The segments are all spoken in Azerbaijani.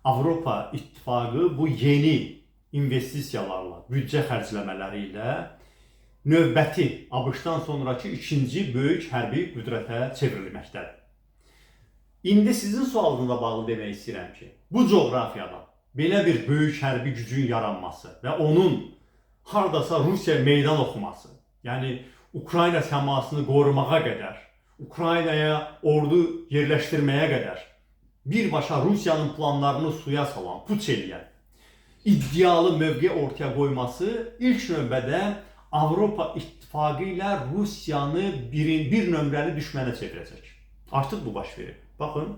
Avropa İttifaqı bu yeni investisiyalarla, büdcə xərcləmələri ilə növbəti ABŞ-dan sonrakı ikinci böyük hərbi qüdrətə çevrilməkdədir. İndi sizin sualınıza bağlı demək istəyirəm ki, bu coğrafiyada belə bir böyük hərbi gücün yaranması və onun hardasa Rusiya meydan oxuması, yəni Ukrayna səmasını qorumağa qədər, Ukraynaya ordu yerləşdirməyə qədər birbaşa Rusiyanın planlarını suya salan, puç eləyən iddialı mövqe ortaya qoyması ilk növbədə Avropa İttifaqı ilə Rusiyanı bir nömrəli düşmənə çevirəcək. Artıq bu baş verib. Baxın,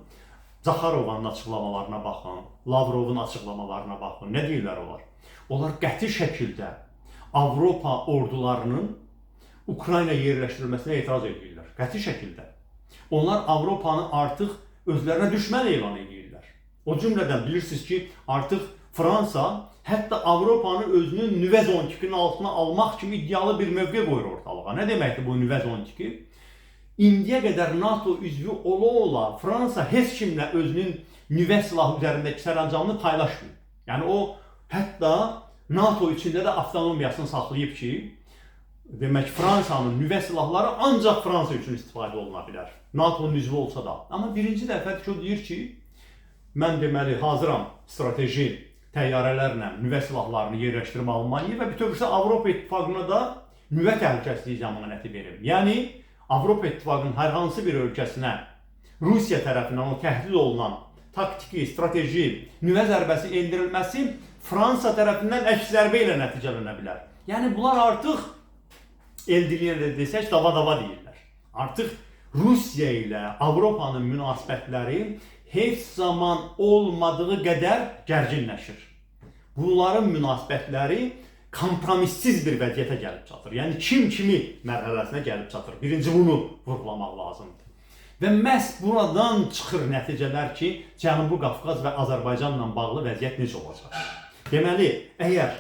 Zaxarovanın açıqlamalarına baxın, Lavrovun açıqlamalarına baxın. Nə deyirlər onlar? Onlar qəti şəkildə Avropa ordularının Ukrayna yerləşdirilməsinə etiraz edirlər. Qəti şəkildə. Onlar Avropanı artıq özlərinə düşmən elan edirlər. O cümlədən bilirsiniz ki, artıq Fransa hətta Avropanı özünün nüvə zontikinin altına almaq kimi iddialı bir mövqe qoyur ortalığa. Nə deməkdir bu nüvə zontiki? İndiyə qədər NATO üzvü ola-ola Fransa heç kimlə özünün nüvə silahı üzərindəki sərəncamını paylaşmır. Yəni o hətta NATO içində də avtonomiyasını saxlayıb ki, demək Fransanın nüvə silahları ancaq Fransa üçün istifadə oluna bilər. NATO-nun üzvü olsa da. Amma birinci dəfədir ki, o deyir ki, mən deməli hazıram strateji təyyarələrlə nüvə silahlarını yerləşdirim Almaniyaya və bütövlükdə Avropa İttifaqına da nüvə təhlükəsizliyi zəmanəti verim. Yəni Avropa İttifaqının hər hansı bir ölkəsinə Rusiya tərəfindən o təhdid olunan taktiki, strateji nüvə zərbəsi endirilməsi Fransa tərəfindən əks zərbə ilə nəticələnə bilər. Yəni bunlar artıq el dili ilə desək dava-dava deyirlər. Artıq Rusiya ilə Avropanın münasibətləri heç zaman olmadığı qədər gərginləşir. Bunların münasibətləri kompromissiz bir vəziyyətə gəlib çatır. Yəni kim kimi mərhələsinə gəlib çatır. Birinci bunu vurğulamaq lazımdır. Və məhz buradan çıxır nəticələr ki, Cənubi Qafqaz və Azərbaycanla bağlı vəziyyət necə olacaq? Deməli, əgər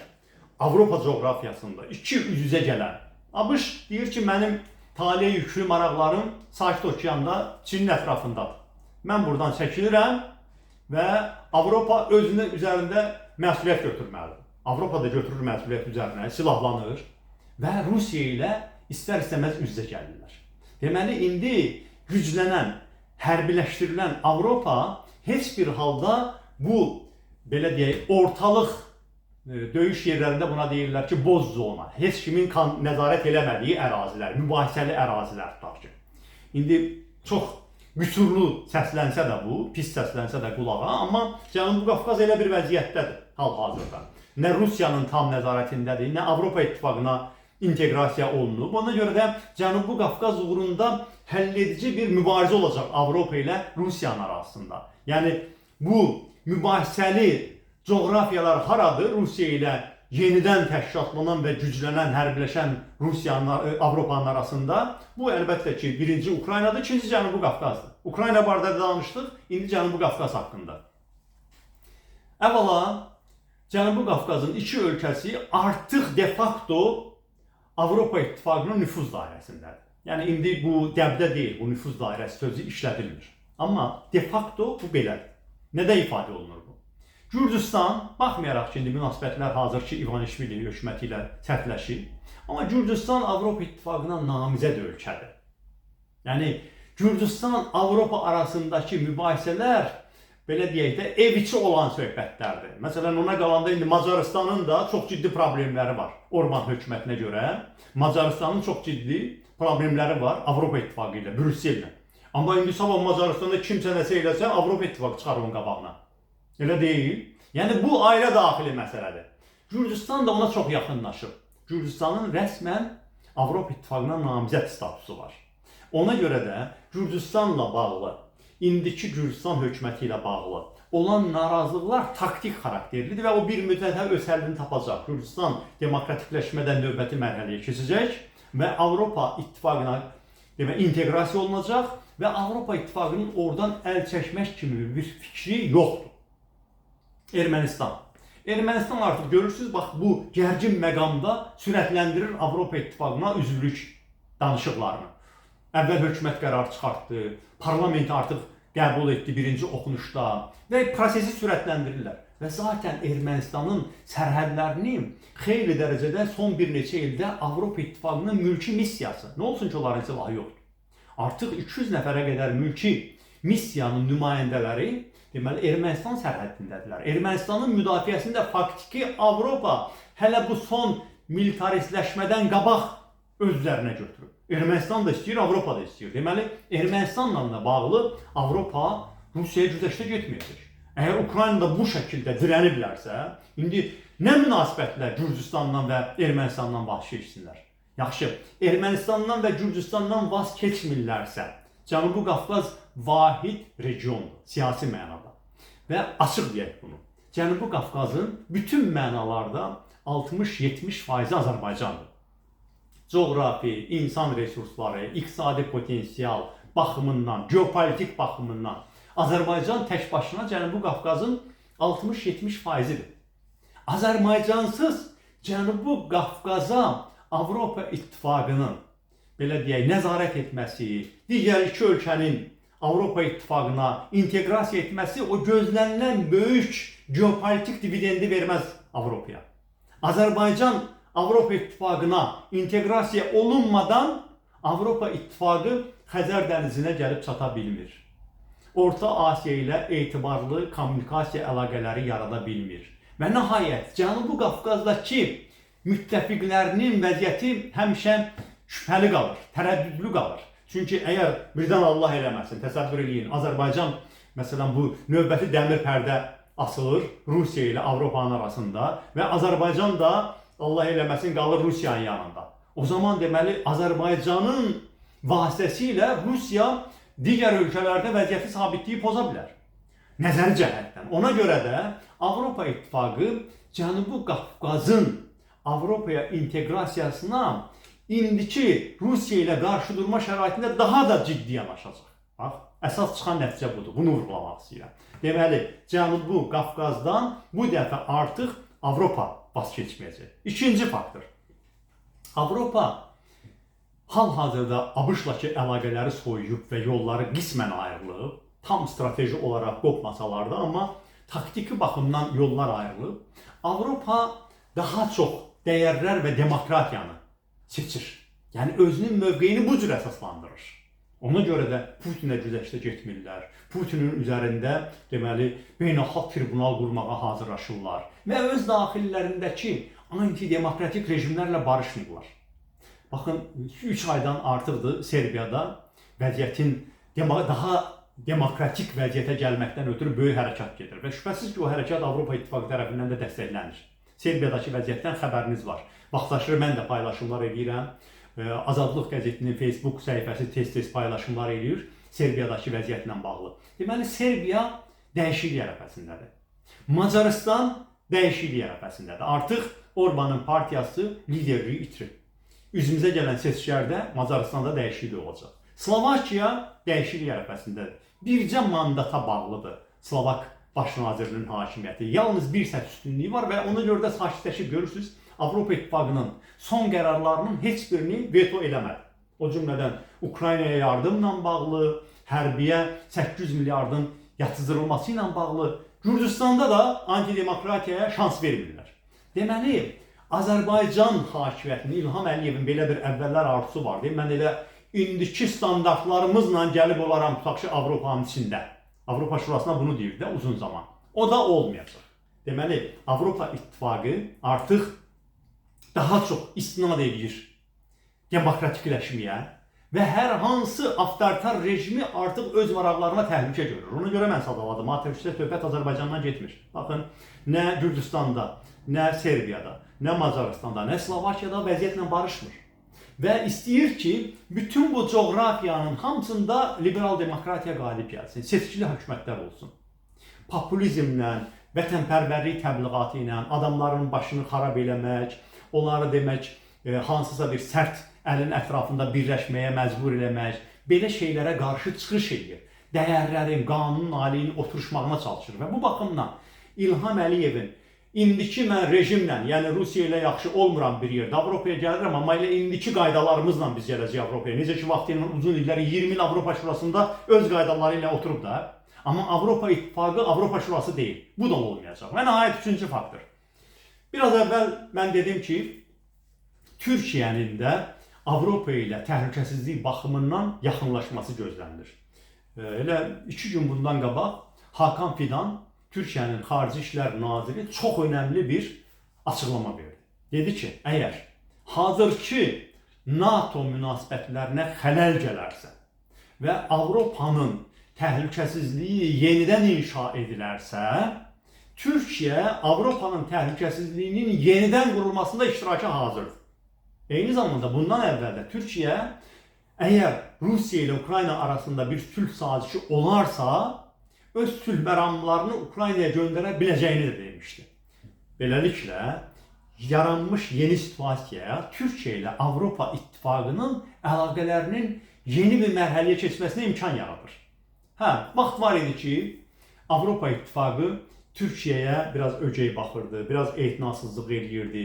Avropa coğrafiyasında iki üz-üzə gələn ABŞ deyir ki, mənim taleyə yüklü maraqlarım Sakit Okeanda Çinin ətrafındadır. Mən buradan çəkilirəm və Avropa özünün üzərində məsuliyyət götürməlidir. Avropa da götürür məsuliyyət üzərinə, silahlanır və Rusiya ilə istər-istəməz üz-üzə gəlirlər. Deməli, indi güclənən, hərbiləşdirilən Avropa heç bir halda bu, belə deyək, ortalıq döyüş yerlərində buna deyirlər ki, boz zona, heç kimin nəzarət eləmədiyi ərazilər, mübahisəli ərazilər tutaq ki. İndi çox qüsurlu səslənsə də bu, pis səslənsə də qulağa, amma Cənubi Qafqaz elə bir vəziyyətdədir hal-hazırda. Nə Rusiyanın tam nəzarətindədir, nə Avropa İttifaqına inteqrasiya olunub. Ona görə də Cənubi Qafqaz uğrunda həlledici bir mübarizə olacaq Avropa ilə Rusiyanın arasında. Yəni bu mübahisəli coğrafiyalar haradır? Rusiya ilə yenidən təşkilatlanan və güclənən, hərbiləşən Rusiyanın, Avropanın arasında. Bu əlbəttə ki, birinci Ukraynadır, ikinci Cənubi Qafqazdır. Ukrayna barədə danışdıq, indi Cənubi Qafqaz haqqında. Əvvəla, Cənubi Qafqazın iki ölkəsi artıq de facto Avropa İttifaqının nüfuz dairəsindədir. Yəni indi bu dəbdə deyil, bu nüfuz dairəsi sözü işlədilmir. Amma de facto bu belədir. Nədə ifadə olunur bu? Gürcüstan, baxmayaraq ki, indi münasibətlər hazırki İvanişvili hökuməti ilə sərtləşir, amma Gürcüstan Avropa İttifaqına namizəd ölkədir. Yəni Gürcüstan Avropa arasındakı mübahisələr belə deyək də ev içi olan söhbətlərdir. Məsələn, ona qalanda indi Macarıstanın da çox ciddi problemləri var. Orban hökumətinə görə Macarıstanın çox ciddi problemləri var Avropa İttifaqı ilə, Brüssellə. Amma indi sabah Macarıstanda kimsə nəsə eləsə, Avropa İttifaqı çıxar onun qabağına. Elə deyil. Yəni bu ailə daxili məsələdir. Gürcüstan da ona çox yaxınlaşıb. Gürcüstanın rəsmən Avropa İttifaqına namizəd statusu var. Ona görə də Gürcüstanla bağlı, indiki Gürcüstan hökuməti ilə bağlı olan narazılıqlar taktik xarakterlidir və o bir müddətə öz həllini tapacaq. Gürcüstan demokratikləşmədən növbəti mərhələyə keçəcək və Avropa İttifaqına demək inteqrasiya olunacaq və Avropa İttifaqının oradan əl çəkmək kimi bir fikri yoxdur. Ermənistan. Ermənistan artıq görürsünüz, bax bu gərgin məqamda sürətləndirir Avropa İttifaqına üzvlük danışıqlarını. Əvvəl hökumət qərarı çıxartdı, parlament artıq qəbul etdi birinci oxunuşda və prosesi sürətləndirirlər. Və zaten Ermənistanın sərhədlərini xeyli dərəcədə son bir neçə ildə Avropa İttifaqının mülki missiyası. Nə olsun ki, onların silahı yoxdur. Artıq 200 nəfərə qədər mülki missiyanın nümayəndələri deməli Ermənistan sərhəddindədirlər. Ermənistanın müdafiəsində faktiki Avropa hələ bu son militaristləşmədən qabaq öz üzərinə götürüb. Ermənistan da istəyir, Avropa da istəyir. Deməli, Ermənistanla da bağlı Avropa Rusiyaya güzəştə getməyəcək. Əgər Ukraynada bu şəkildə dirəniblərsə, indi nə münasibətlə Gürcüstandan və Ermənistandan vaz keçsinlər? Yaxşı, Ermənistandan və Gürcüstandan vaz keçmirlərsə, Cənubi Qafqaz vahid regiondur, siyasi mənada. Və açıq deyək bunu. Cənubi Qafqazın bütün mənalarda 60-70% Azərbaycandır. Coğrafi, insan resursları, iqtisadi potensial baxımından, geopolitik baxımından Azərbaycan tək başına Cənubi Qafqazın 60-70%-dir. Azərbaycansız Cənubi Qafqaza Avropa İttifaqının belə deyək, nəzarət etməsi, digər iki ölkənin Avropa İttifaqına inteqrasiya etməsi o gözlənilən böyük geopolitik dividendi verməz Avropaya. Azərbaycan Avropa İttifaqına inteqrasiya olunmadan Avropa İttifaqı Xəzər dənizinə gəlib çata bilmir. Orta Asiya ilə etibarlı kommunikasiya əlaqələri yarada bilmir. Və nəhayət Cənubi Qafqazdakı müttəfiqlərinin vəziyyəti həmişə şübhəli qalır, tərəddüdlü qalır. Çünki əgər birdən Allah eləməsin, təsəvvür eləyin, Azərbaycan məsələn bu növbəti dəmir pərdə asılır Rusiya ilə Avropanın arasında və Azərbaycan da Allah eləməsin qalır Rusiyanın yanında. O zaman deməli Azərbaycanın vasitəsilə Rusiya digər ölkələrdə vəziyyəti sabitliyi poza bilər. Nəzəri cəhətdən. Ona görə də Avropa İttifaqı Cənubi Qafqazın Avropaya inteqrasiyasına indiki Rusiya ilə qarşı durma şəraitində daha da ciddi yanaşacaq. Bax, əsas çıxan nəticə budur. Bunu vurğulamaq istəyirəm. Deməli, Cənubi Qafqazdan bu dəfə artıq Avropa vaz keçməyəcək. İkinci faktor. Avropa hal-hazırda ABŞ-la əlaqələri soyuyub və yolları qismən ayrılıb. Tam strateji olaraq qopmasalar da, amma taktiki baxımdan yollar ayrılıb. Avropa daha çox dəyərlər və demokratiyanı seçir. Yəni özünün mövqeyini bu cür əsaslandırır. Ona görə də Putinə güzəştə getmirlər. Putinin üzərində deməli beynəlxalq tribunal qurmağa hazırlaşırlar və öz daxillərindəki antidemokratik rejimlərlə barışmırlar. Baxın, 3 aydan artıqdır Serbiyada vəziyyətin daha demokratik vəziyyətə gəlməkdən ötürü böyük hərəkat gedir və şübhəsiz ki, o hərəkat Avropa İttifaqı tərəfindən də dəstəklənir. Serbiyadakı vəziyyətdən xəbəriniz var. Vaxtaşırı mən də paylaşımlar eləyirəm. Azadlıq qəzetinin Facebook səhifəsi tez-tez paylaşımlar eləyir Serbiyadakı vəziyyətlə bağlı. Deməli, Serbiya dəyişiklik ərəfəsindədir. Macarıstan dəyişiklik ərəfəsindədir. Artıq Orbanın partiyası liderliyi itirib. Üzümüzə gələn seçkilərdə Macarıstanda dəyişiklik olacaq. Slovakiya dəyişiklik ərəfəsindədir. Bircə mandata bağlıdır Slovak baş nazirinin hakimiyyəti. Yalnız bir səs üstünlüyü var və ona görə də sakitləşib görürsüz, Avropa İttifaqının son qərarlarının heç birini veto eləmədi. O cümlədən Ukraynaya yardımla bağlı, hərbiyə 800 milyardın yatızdırılması ilə bağlı, Gürcüstanda da antidemokratiyaya şans vermirlər. Deməli, Azərbaycan hakimiyyətinin İlham Əliyevin belə bir əvvəllər arzusu vardı. Mən elə indiki standartlarımızla gəlib olaram tutaq ki, Avropanın içində. Avropa Şurasına bunu deyirdi də uzun zaman. O da olmayacaq. Deməli, Avropa İttifaqı artıq daha çox istinad eləyir demokratikləşməyə və hər hansı avtoritar rejimi artıq öz maraqlarına təhlükə görür. Ona görə mən sadaladım. Atəşkəsə söhbət Azərbaycandan getmir. Baxın, nə Gürcüstanda, nə Serbiyada, nə Macarıstanda, nə Slovakiyada vəziyyətlə barışmır. Və istəyir ki, bütün bu coğrafiyanın hamısında liberal demokratiya qalib gəlsin, seçkili hökumətlər olsun. Populizmlə, vətənpərvərlik təbliğatı ilə adamların başını xarab eləmək, onları demək, hansısa bir sərt əlin ətrafında birləşməyə məcbur eləmək, belə şeylərə qarşı çıxış eləyir. Dəyərlərin, qanunun aliyinin oturuşmağına çalışır və bu baxımdan İlham Əliyevin İndiki mən rejimlə, yəni Rusiya ilə yaxşı olmuram bir yerdə, Avropaya gəlirəm, amma elə indiki qaydalarımızla biz gələcəyik Avropaya. Necə ki, vaxtı ilə uzun illər 20 il Avropa Şurasında öz qaydaları ilə oturub da. Amma Avropa İttifaqı Avropa Şurası deyil. Bu da olmayacaq. Və nəhayət üçüncü faktor. Biraz əvvəl mən dedim ki, Türkiyənin də Avropa ilə təhlükəsizlik baxımından yaxınlaşması gözlənilir. Elə 2 gün bundan qabaq Hakan Fidan, Türkiyənin Xarici İşlər Naziri, çox önəmli bir açıqlama verdi. Dedi ki, əgər hazırki NATO münasibətlərinə xələl gələrsə və Avropanın təhlükəsizliyi yenidən inşa edilərsə, Türkiyə Avropanın təhlükəsizliyinin yenidən qurulmasında iştiraka hazırdır. Eyni zamanda bundan əvvəl də Türkiyə əgər Rusiya ilə Ukrayna arasında bir sülh sazişi olarsa, öz sülh məramlarını Ukraynaya göndərə biləcəyini də demişdi. Beləliklə, yaranmış yeni situasiyaya Türkiyə ilə Avropa İttifaqının əlaqələrinin yeni bir mərhələyə keçməsinə imkan yaradır. Hə, vaxt var idi ki, Avropa İttifaqı Türkiyəyə biraz ögey baxırdı, biraz etinasızlıq eləyirdi.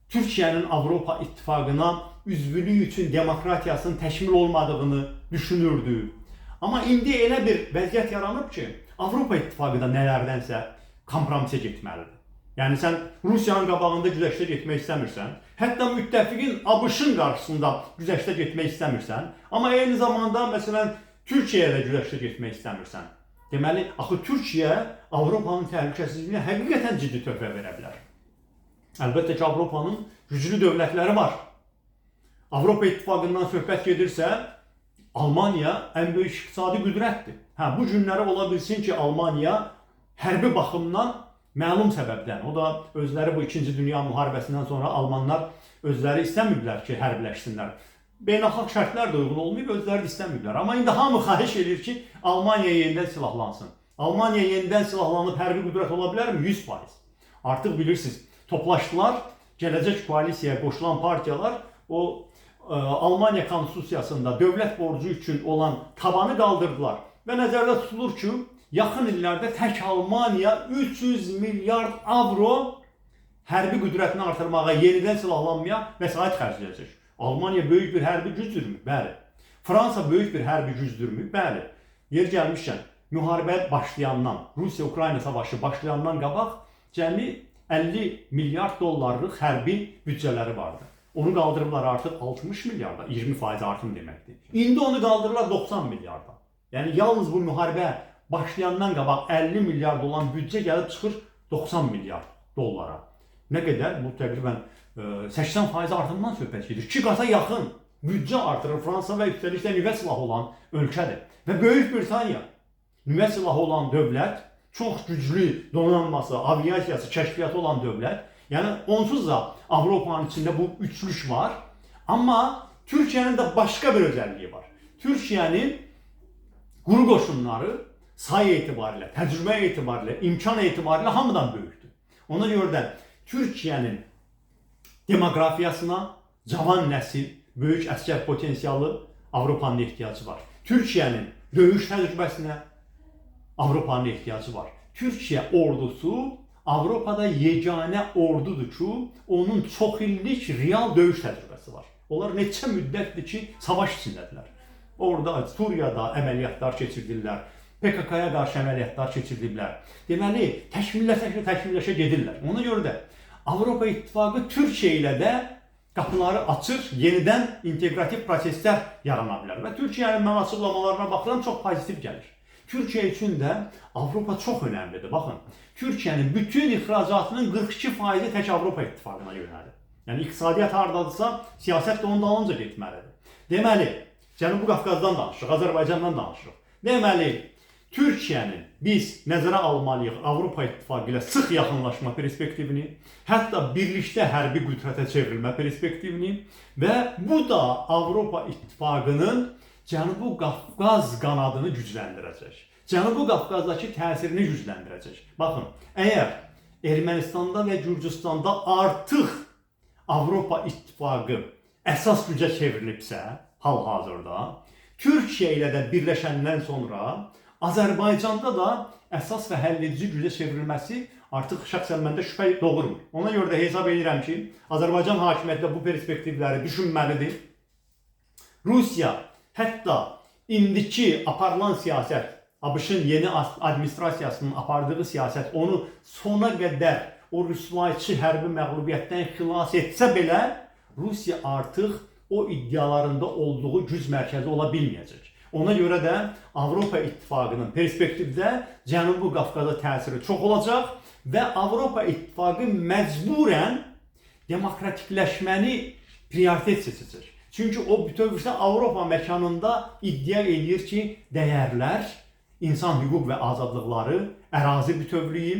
Türkiyənin Avropa İttifaqına üzvlüyü üçün demokratiyasının təkmil olmadığını düşünürdü. Amma indi elə bir vəziyyət yaranıb ki, Avropa İttifaqı da nələrdənsə kompromisə getməlidir. Yəni sən Rusiyanın qabağında güzəştə getmək istəmirsən, hətta müttəfiqin ABŞ-ın qarşısında güzəştə getmək istəmirsən, amma eyni zamanda məsələn Türkiyəyə də güzəştə getmək istəmirsən. Deməli, axı Türkiyə Avropanın təhlükəsizliyinə həqiqətən ciddi töhfə verə bilər. Əlbəttə ki, Avropanın güclü dövlətləri var. Avropa İttifaqından söhbət gedirsə, Almaniya ən böyük iqtisadi qüdrətdir. Hə, bu günləri ola bilsin ki, Almaniya hərbi baxımdan məlum səbəbdən, o da özləri bu 2-ci Dünya müharibəsindən sonra almanlar özləri istəmiblər ki, hərbiləşsinlər. Beynəlxalq şərtlər də uyğun olmayıb, özləri də istəmiblər. Amma indi hamı xahiş edir ki, Almaniya yenidən silahlansın. Almaniya yenidən silahlanıb hərbi qüdrət ola bilərmi? 100%. Artıq bilirsiniz, toplaşdılar, gələcək koalisiyaya qoşulan partiyalar o Almaniya konstitusiyasında dövlət borcu üçün olan tavanı qaldırdılar. Və nəzərdə tutulur ki, yaxın illərdə tək Almaniya 300 milyard avro hərbi qüdrətini artırmağa, yenidən silahlanmaya vəsait xərcləyəcək. Almaniya böyük bir hərbi gücdürmü? Bəli. Fransa böyük bir hərbi gücdürmü? Bəli. Yer gəlmişkən, müharibə başlayandan, Rusiya-Ukrayna savaşı başlayandan qabaq cəmi 50 milyard dollarlıq hərbi büdcələri vardı. Onu qaldırıblar artıq 60 milyarda, 20% artım deməkdir. İndi onu qaldırırlar 90 milyarda. Yəni yalnız bu müharibə başlayandan qabaq 50 milyard olan büdcə gəlib çıxır 90 milyard dollara. Nə qədər? Bu təqribən 80% artımdan söhbət gedir. 2 qata yaxın büdcə artırır Fransa və üstəlik də nüvə silahı olan ölkədir. Və Böyük Britaniya nüvə silahı olan dövlət, çox güclü donanması, aviasiyası, kəşfiyyatı olan dövlət. Yəni onsuz da Avropanın içində bu üçlük var. Amma Türkiyənin də başqa bir özəlliyi var. Türkiyənin quru qoşunları say etibarilə, təcrübə etibarilə, imkan etibarilə hamıdan böyükdür. Ona görə də Türkiyənin demoqrafiyasına cavan nəsil, böyük əskər potensialı Avropanın ehtiyacı var. Türkiyənin döyüş təcrübəsinə Avropanın ehtiyacı var. Türkiyə ordusu Avropada yeganə ordudur ki, onun çox illik real döyüş təcrübəsi var. Onlar neçə müddətdir ki, savaş içindədirlər. Orada Suriyada əməliyyatlar keçirdirlər, PKK-ya qarşı əməliyyatlar keçirdiblər. Deməli, təkmilləşə gedirlər. Ona görə də Avropa İttifaqı Türkiyə ilə də qapıları açır, yenidən inteqrativ proseslər yarana bilər. Və Türkiyənin mən açıqlamalarına baxıram, çox pozitiv gəlir. Türkiyə üçün də Avropa çox önəmlidir. Baxın, Türkiyənin bütün ixracatının 42%-i tək Avropa İttifaqına yönəlir. Yəni iqtisadiyyat hardadırsa, siyasət də onun dalınca getməlidir. Deməli, Cənubi Qafqazdan danışırıq, Azərbaycandan danışırıq. Deməli, Türkiyənin biz nəzərə almalıyıq Avropa İttifaqı ilə sıx yaxınlaşma perspektivini, hətta birlikdə hərbi qüdrətə çevrilmə perspektivini və bu da Avropa İttifaqının Cənubi Qafqaz qanadını gücləndirəcək. Cənubi Qafqazdakı təsirini gücləndirəcək. Baxın, əgər Ermənistanda və Gürcüstanda artıq Avropa İttifaqı əsas gücə çevrilibsə, hal-hazırda, Türkiyə ilə də birləşəndən sonra Azərbaycanda da əsas və həlledici gücə çevrilməsi artıq şəxsən məndə şübhə doğurmur. Ona görə də hesab edirəm ki, Azərbaycan hakimiyyəti də bu perspektivləri düşünməlidir. Rusiya hətta indiki aparılan siyasət, ABŞ-ın yeni administrasiyasının apardığı siyasət onu sona qədər o rüsvayçı hərbi məğlubiyyətdən xilas etsə belə, Rusiya artıq o iddialarında olduğu güc mərkəzi ola bilməyəcək. Ona görə də Avropa İttifaqının perspektivdə Cənubi Qafqaza təsiri çox olacaq və Avropa İttifaqı məcburən demokratikləşməni prioritet seçəcək. Çünki o bütövlükdə Avropa məkanında iddia eləyir ki, dəyərlər, insan hüquq və azadlıqları, ərazi bütövlüyü,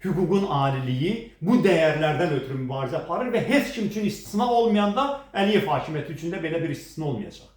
hüququn aliliyi bu dəyərlərdən ötürü mübarizə aparır və heç kim üçün istisna olmayanda Əliyev hakimiyyəti üçün də belə bir istisna olmayacaq.